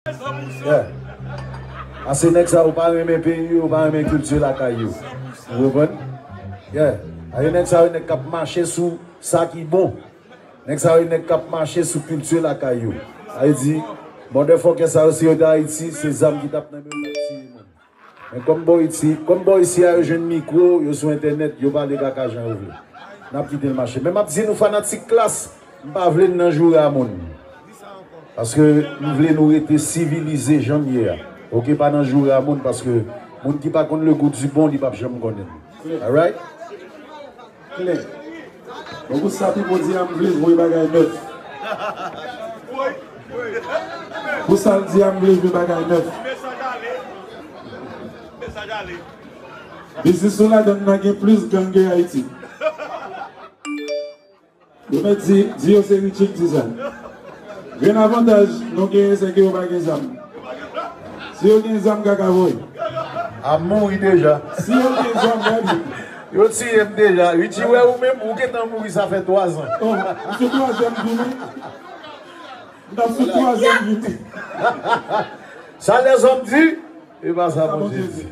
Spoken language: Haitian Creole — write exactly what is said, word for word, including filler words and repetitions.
Yeah. Ase nèg sa yo pa renmen peyi yo, yo pa renmen kilti lakay yo. Ou konprann? Yeah. Ase nèg sa yo nèg k ap mache sou sa ki bon. Nèg sa yo nèg k ap mache sou kilti lakay yo. Sa vle di, motherfucker sa yo si yo te Ayiti, se zam ki t ap nan men yo, t ap tiye moun. Men kòm bò isi, kòm bò isi a yo jwenn mikwo, yo sou entènèt, yo pale kaka jan yo vle. N ap kite l mache. Men m ap di nou fanatik Klass, m pa vle n nan joure a moun. Paske m vle nou rete sivilize jan n ye a. Oke, pa nan joure a moun paske moun ki pa konn le goût du bon, li p ap janm konnen l. Alright? Klè. Bon, pou sa Pipo di a, m vle voye bagay nèf. Pou sa l di a, m vle voye bagay nèf. Biznis nou ladann nan gen plis gang ke Ayiti. Yo mèt di, di yo se Richie ki di sa. Grenn avantaj nou genyen se ke yo pa gen zam. Si yo gen zam, kaka voye. A mouri deja. Si yo gen zam, gade. Yo tiye m deja. Richie wè ou menm, ou gentan mouri, sa fè twa zan. Oh, m sou twazyèm vini. M t ap sou twazyèm vini. Sa lèzòm di, e pa sa Bondye di.